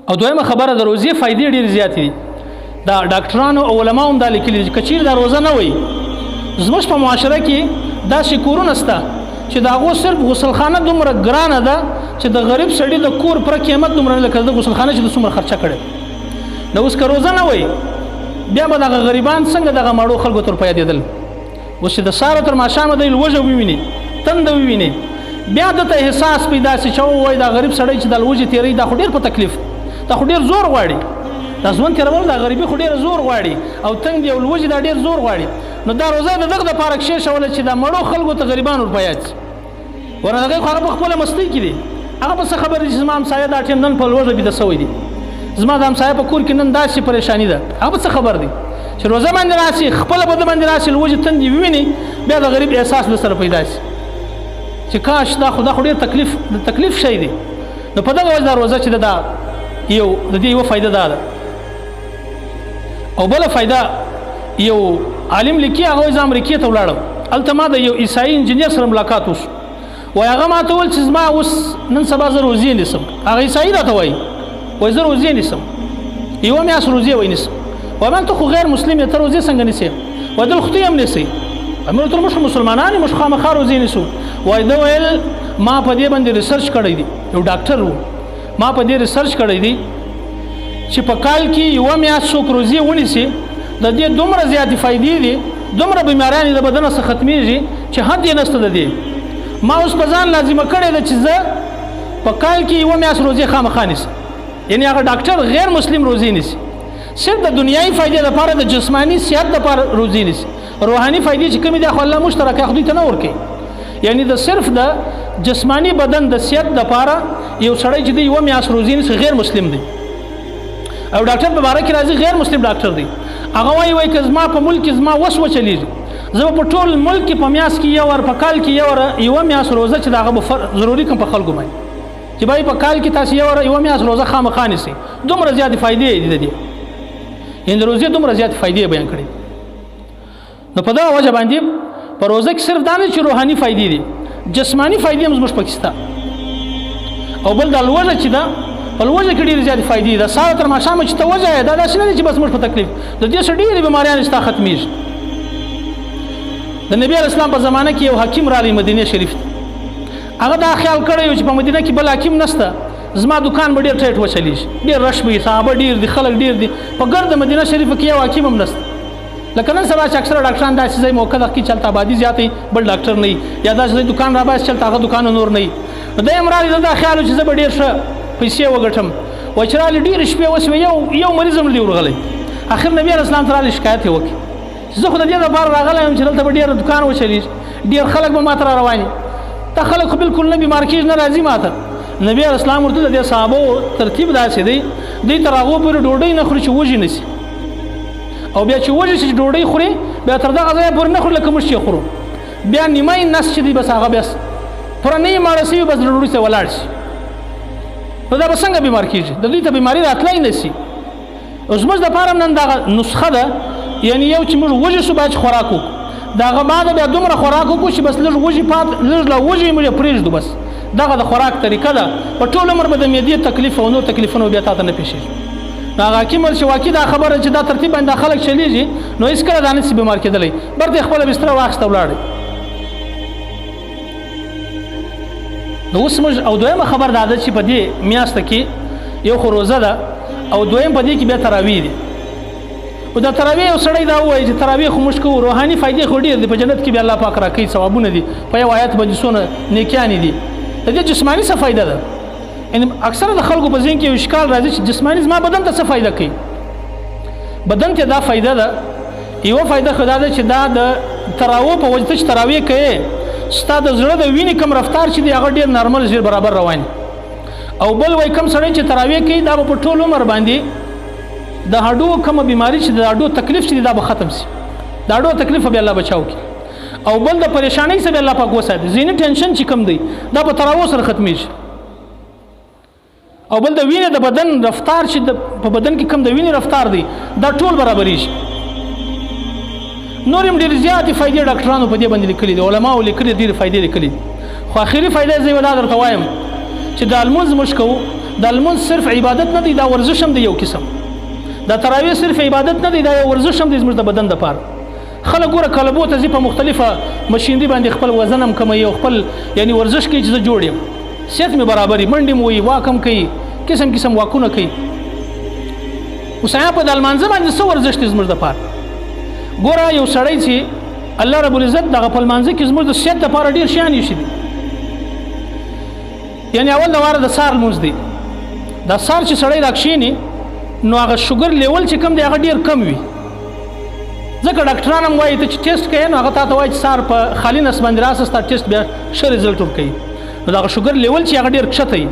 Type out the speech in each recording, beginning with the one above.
او دویمه خبره، د روزې فایدې ډېرې زیاتې دي. دا ډاکټرانو او علماو هم دا لیکلي دي چې که چیرې دا روزه نه وي، زموږ په معاشره کې داسې کورونه شته چې د هغو صرف غسلخانه دومره ګرانه ده چې د غریب سړي د کور پر قیمت دومره نه، لکه د غسلخانه چې د څومره خرچه کړې. نو اوس که روزه نه وي، بیا به دغه غریبان څنګه دغه مړو خلکو تر په یادېدل؟ اوس چې د سهاره تر ماښامه دی لوږه وویني، تنده وویني، بیا ده ته احساس پیدا سي چې وای دا غریب سړی چې د لوږې تېروي، دا خو ډېر په تکلیف، دا خو ډېر زور غواړي، دا ژوند تېرول، دا غریبي خو ډېر زور غواړي او تنګ دی او لوږې دا ډېر زور غواړي. نو دا روزه د دغه دپاره کښېښوله چې دا مړو خلکو ته غریبان ور په یاد سي. ورنه هغه خو هغه په خپله مستۍ کې دي، هغه په څه خبر دي چې زما همسایه دا ټیم نن په لوږه بیده سوی دی، زما د همسایه په کور کې نن داسې پریشاني ده. هغه په څه خبر دی چې روزه باندې راسي، خپله په ده باندې راسي، لوږې تندې وویني، بیا د غریب احساس له سره پیدا سي چې کاش دا خو ډېر تکلیف، د تکلیف شی دی. نو په دغه وجه دا روزه چې ده، دا یو د دې یوه فایده دا ده. او بله فایده یو عالم لیکي، هغه وایي زه امریکې ته ولاړم، هلته ما د یو عیسایي انجینر سره ملاقات وشو. وایي هغه ما ته وویل چې زما اوس نن سبا زه روزې نیسم. هغه عیسایي راته وایي، وایي زه روزې نیسم، یوه میاشت روزې وایي نیسم. وایي ما ته خو غیر مسلم یې، ته روزې څنګه نیسې؟ وایي دل خو ته یې هم نیسئ. موږ تر موږ مسلمانان یو، موږ خامخا روزې نیسو. وایي ده ویل ما په دې باندې research کړی دی، یو ډاکټر و، ما په دې research کړی دی چې په کال کې یوه میاشت څوک روزې ونیسي، د دې دومره زیاتې فایدې دي، دومره بیماریانې د بدن څخه ختمیږي چې حد یې نشته. د دې ما اوس په ځان لازمه کړې ده چې زه په کال کې یوه میاشت روزې خامخا نیسم. یعنی هغه ډاکټر غیر مسلم روزې نیسي صرف د دنیایي فایدې لپاره، د جسماني صحت لپاره روزې نیسي. روحاني فایدې چې کومې دي، خو الله موږ ته راکړي، خو دوی ته نه ورکوي. یعنی د صرف د جسماني بدن د صحت لپاره یو سړی چې دی یوه میاشت روزې نیسي، غیر مسلم دی. او ډاکټر په باره کې راځي، غیر مسلم ډاکټر دی، هغه وایي، وایي که زما په ملک کې زما وس وچلیږي، زه به په ټول ملک کې په میاشت کې یو وار، په کال کې یو وار یوه میاشت روزه چې د هغه به ضروري کوم په خلکو باندې چې بای په کال کې تاسو یو وار یوه میاشت روزه خامخا نیسئ، دومره زیاتې فایدې دي د دې. یعنې د روزې دومره زیاتې فایدې بیان کړي. نو په دغه وجه باندې په روزه کې صرف دا نه چې روحاني فایدې دي، جسماني فایدې هم زموږ پکې شته. او بل دا لوږه چې ده، په لوږه کې ډېرې زیاتې فایدې دي. د سهار تر ماښامه چې ته وږی یې، دا داسې نه دي چې بس موږ په تکلیف، د دې څخه ډېرې بیماریانې ستا ختمېږي. د نبی علیه السلام په زمانه کې یو حکیم راغی مدینې شریف ته. هغه دا خیال کړی و چې په مدینه کې بل حکیم نشته، زما دکان به ډېر ټیټ وچلیږي، ډېر رش به وي، صحابه ډېر دي، خلک ډېر دي، په ګرده مدینه شریفه کې یو حکیم هم نشته. لکه نن سبا چې اکثره ډاکټران داسې ځای موقع ده چې هلته آبادي زیاته وي، بل ډاکټر نه وي، یا داسې ځای دکان راباسي چې هلته هغه دکان نور نه وي. نو دی هم راغی، دا خیال و چې زه به ډېر ښه پیسې وګټم. وایي چې راغلی، ډېرې شپې وشوې، یو یو مریض هم نه دی ورغلی. اخر نبي علیه السلام ته راغلی، شکایت یې وکړ چې زه خو د دې لپاره راغلی یم چې دلته به ډېر دکان وچلېږي، ډېر خلک به ماته را روان دي، دا خلک خو بالکل نه بیمار کېږي، نه راځي ماته. نبی علیه السلام ورته د دې صحابو ترتیب داسې دی، دوی تر هغو پورې ډوډۍ نه خوري چې وږي نه سي، او بیا چې وږي شي ډوډۍ خوري، بیا تر دغه ځایه پورې نه خوري لکه موږ چې خورو. بیا نیمه نس چې دی، بس هغه بیا پوره نه یې ماړه سوي، بس له ډوډۍ څخه ولاړ شي. نو دا به څنګه بیمار کېږي؟ د دوی ته بیماري راتلای نه سي. او زموږ دپاره هم نن دغه نسخه ده، یعنی یو چې موږ وږي شو باید خوراک وکړو، د هغه بعد بیا دومره خوراک وکړو چې بس لږ وږي پات، لږ لا وږي موږ یې پرېږدو، بس دغه د خوراک طریقه ده. په ټول عمر به د معدې تکلیف او نور تکلیفونه بیا تاته نه پېښېږي. نو هغه حکیم ویل چې واقعي دا خبره چې دا ترتیب باندې دا خلک چلیږي، نو هېڅکله دا نه سي بیمار کېدلی. برته یې خپله بستره واخیسته، ولاړی. نو اوس موږ او دویمه خبر دا ده چې په دې میاشت کې یو خو روزه ده، او دویم په دې کې بیا تراویح دي. او دا تراویح، یو سړی دا وایي چې تراویح خو موږ کوو، روحاني فایدې خو ډېر دي، په جنت کې بیا الله پاک راکوي، ثوابونه دي، په یو آیت باندې څونه نیکیانې دي، د دې جسماني څه فایده ده؟ یعنی اکثره د خلکو په ذهن کې یو اشکال راځي چې جسماني زما بدن ته څه فایده کوي؟ بدن ته دا فایده ده. یوه فایده خو دا ده چې دا د تراوو په وجه، ته چې تراویح کوې، ستا د زړه د وینې کوم رفتار چې دی، هغه ډېر نارمل ډېر برابر روان. او بل وای کوم سړی چې تراویح کوي، دا به په ټول عمر باندې د هډو کومه بیماری چې د هډو تکلیف چې دی، دا به ختم سي، د هډو تکلیف به الله بچاو کړي. او بل د پریشانۍ څخه به الله پاک وساتي، ذهني ټینشن چې کوم دی، دا په تراوو سره ختمیږي. او بل د وینې د بدن رفتار چې په بدن کې کوم د وینې رفتار دی، دا ټول برابریږي. نور هم ډېر زیاتې فایدې ډاکټرانو په دې باندې لیکلي دي، علماو لیکلي، ډېرې فایدې لیکلي دي. خو اخري فایده زه یوه دا درته وایم چې دا لمونځ موږ کوو. دا لمونځ صرف عبادت نه دی، دا ورزش هم دی یو قسم. دا تراویح صرف عبادت نه دی، دا یو ورزش هم دی زموږ د بدن دپاره. خلک ګوره کلبو ته ځي، په مختلفه مشینري باندې خپل وزن هم کموي او خپل یعنی ورزش کوي چې زه جوړ یم، صحت مې برابر وي، منډې مو وهي، واک هم کوي، قسم قسم واکونه کوي. اوس هغه په د لمانځه باندې څه ورزش دی زموږ دپاره؟ ګوره یو سړی چې الله رب العزت دغه په لمانځه کې زموږ د صحت دپاره ډېر شیان ایښي دي. یعنی اول د واره د سار لمونځ دی. دا سار چې سړی راکښېني نو هغه شوګر لیول چې کوم دی هغه ډېر کم وي، ځکه ډاکټران هم وایي ته چې ټیسټ کوې نو هغه تا ته وایي چې سار په خالي نس باندې راسه، ستا ټیسټ بیا ښه رزلټ ورکوي. نو دغه شوګر لیول چې هغه ډېر کښته وي.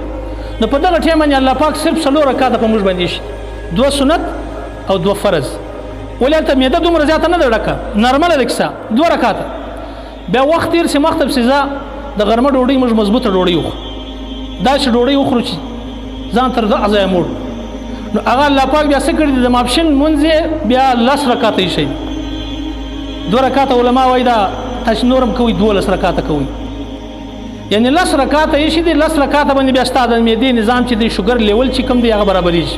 نو په دغه ټایم باندې الله پاک صرف څلور رکعاته په موږ باندې ایښي، دوه سنت او دوه فرض. ولې هلته معده دومره زیاته نه ده ډکه، نرمله ده کیسه، دوه رکعاته. بیا وخت تېر سي مخته پسې ځه د غرمه ډوډۍ موږ مضبوطه ډوډۍ وخورو، داسې ډوډۍ وخورو چې ځان تر دغه ځایه موړ. نو هغه الله پاک بیا څه کړي دي، د ماپښین لمونځ یې بیا لس رکعاته ایښی، دوه رکعاته علما وایي دا تاسې نور هم کوئ، 12 رکعاته کوئ، یعنی لس رکعاته ایښي دي. لس رکعاته باندې بیا ستا د معدې نظام چې دی، شوګر لیول چې کوم دی هغه برابرېږي.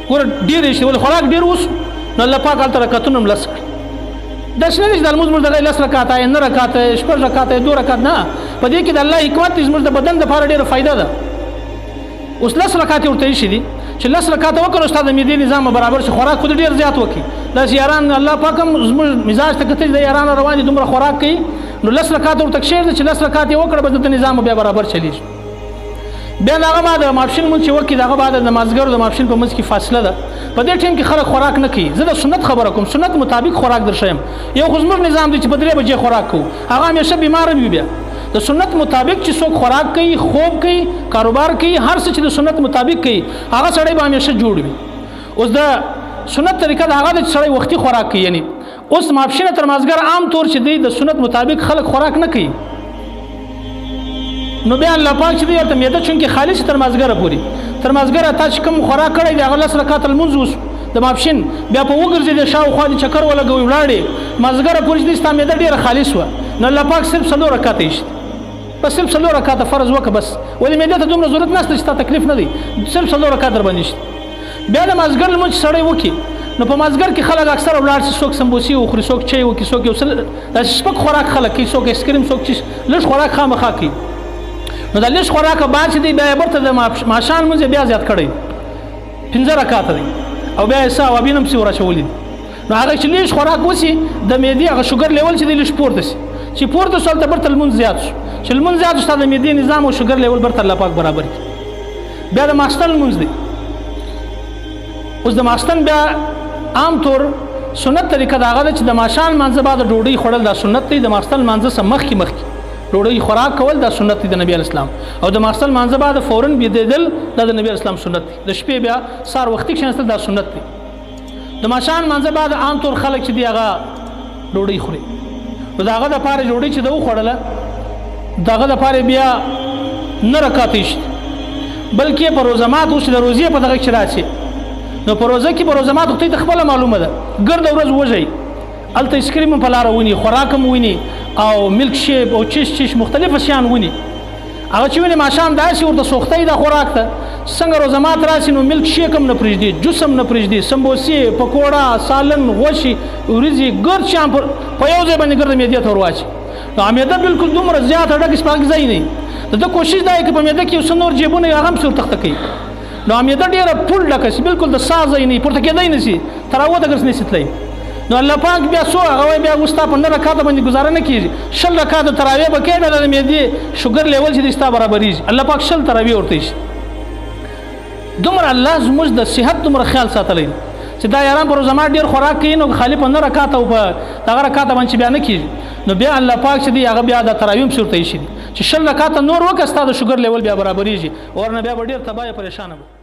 ګوره ډېر ایښي، ولې خوراک ډېر وسو نو الله پاک هلته رکعتونه هم لس کړي. داسې نه دی چې د لمونځ موږ دغه لس رکعاته یې، نه رکعاته یې، شپږ رکعاته یې، دوه رکعات، نه، په دې کې د الله حکمت دی، زموږ د بدن دپاره ډېره فایده ده. اوس لس رکعات یې ورته ایښي دي چې لس رکعاته وکړو ستا د معدې نظام به برابر شي، خوراک خو دې ډېر زیات وکړي. داسې یاران الله پاک هم زموږ مزاج ته کتل، د یاران روان دي دومره خوراک کوي، نو لس رکعاته ورته کښېږده چې لس رکعات یې وکړه، بس د نظام بیا برابر چلیږي. بیا د هغه بعد ماپښین لمونځ چې وکړي، د هغه بعد د مازدیګر د ماپښین په منځ کې فاصله ده، په دې ټایم کې خلک خوراک نه کوي. زه د سنت خبره کوم، سنت مطابق خوراک در ښیم. یو خو زموږ نظام دی چې په 3 بجې خوراک کوو، هغه همیشه بیمار وي. بیا د سنت مطابق چې څوک خوراک کوي، خوب کوي، کاروبار کوي، هر څه چې د سنت مطابق کوي هغه سړی به همیشه جوړ وي. اوس د سنت طریقه د هغه ده چې سړی وختي خوراک کوي، یعنی اوس ماپښینه تر مازدیګر عام طور چې دی د سنت مطابق خلک خوراک نه کوي. نو بیا الله پاک چې دی هلته معده چونکې خالي شي تر مازدیګره پورې، تر مازدیګره تا چې کوم خوراک کړی دی هغه لس رکعاته لمونځ وسو د ماپښین، بیا په وګرځېدې شاوخوا دې چکر ولګوي ولاړې، مازدیګره پورې چې دی ستا معده ډېره خالي سوه، نو الله پاک صرف څلور رکعاته ایښي، بس صرف څلور رکعاته فرض وکړه بس. ولې معدې ته دومره ضرورت نشته چې ستا تکلیف نه دی، صرف څلور رکعاته در باندې ایښي. بیا د مازدیګر لمونځ چې سړی وکړي نو په مازدیګر کې خلک اکثره ولاړ شي، څوک سمبوسې وخوري، څوک چای وکړي، څوک یو څه داسې سپک خوراک خلک کوي، څوک ایسکریم، څوک چې لږ خوراک خامخا کوي. نو دا لږ خوراک بعد چې دی بیا یې بیرته د ماښام لمونځ یې بیا زیات کړی، 5 رکعاته دی، او بیا یې څه اوابین هم پسې ور اچولي دي. نو هغه چې لږ خوراک وسي د معدې هغه شوګر لیول چې دی لږ پورته شي، چې پورته شو هلته بیرته لمونځ زیات شو، چې لمونځ زیات شو ستا د معدې نظام او شوګر لیول بیرته الله پاک برابر کړي. بیا د ماخستن لمونځ دی. اوس د ماخستن بیا عام طور سنت طریقه د هغه ده چې د ماښام لمانځه بعد ډوډۍ خوړل دا سنت دی، د ماخستن لمانځه څخه مخکې مخکې ډوډۍ خوراک کول دا سنت دی د نبی علیه السلام، او د ماخستن لمانځه بعد فوراً بیدېدل دا د نبی علیه السلام سنت دی. د شپې بیا سهار وختي کښېناستل دا سنت دی. د ماښام لمانځه بعد عام طور خلک چې دی هغه ډوډۍ خوري، نو د هغه دپاره ډوډۍ چې ده وخوړله د هغه دپاره بیا نه رکعت ایښي، بلکې په روزه مات اوس د روزې په دغه کې راسي، نو په روزه کې په روزه مات خو ته خپله معلومه ده، ګرده ورځ وږی، هلته ایسکریم هم په لاره ونی، خوراک هم ونی، او میلک شیپ او چش چش مختلف شیان ونی. هغه چې ویني ماښام داسې ورته سوختی ده خوراک ته، څنګه روزه مات راسي نو میلک شیک هم نه پرېږدي، جوس هم نه پرېږدي، سمبوسې، پکوړه، سالن، غوښې، وریځې، ګرد شیان په یو ځای باندې ګرده معدې ته ور واچوي. نو معده بالکل دومره زیاته ډکه شي په هغې ځای نه. د ده کوشش دا دی که په معده کې یو څه نور جیبونه وي هغه هم پسې ورتخته کوي. نو معده ډېره پول ډکه شي، بالکل د ساه ځای نه وي، پورته کېدی نه شي، تر اوته ګرځ نه شي تللی. نو الله پاک بیا څو هغه وایي بیا اوس ستا په 9 رکعاته باندې ګزاره نه کېږي، 20 رکعاته تراویح به کوې، بیا د معدې شوګر لیول چې دی ستا برابرېږي. الله پاک 20 تراویح ورته ایښي. دومره الله زموږ د صحت دومره خیال ساتلی دی چې دا یاران پر روزه مات ډېر خوراک کوي، نو خالي په 9 رکعاته او په دغه رکعاته باندې چې بیا نه کېږي، نو بیا الله پاک چې دی هغه بیا د تراویح هم پسې ورته ایښي دي چې 20 رکعاته نور وکړه ستا د شوګر لیول بیا برابرېږي، ورنه بیا به ډېر تباه پریشانه به.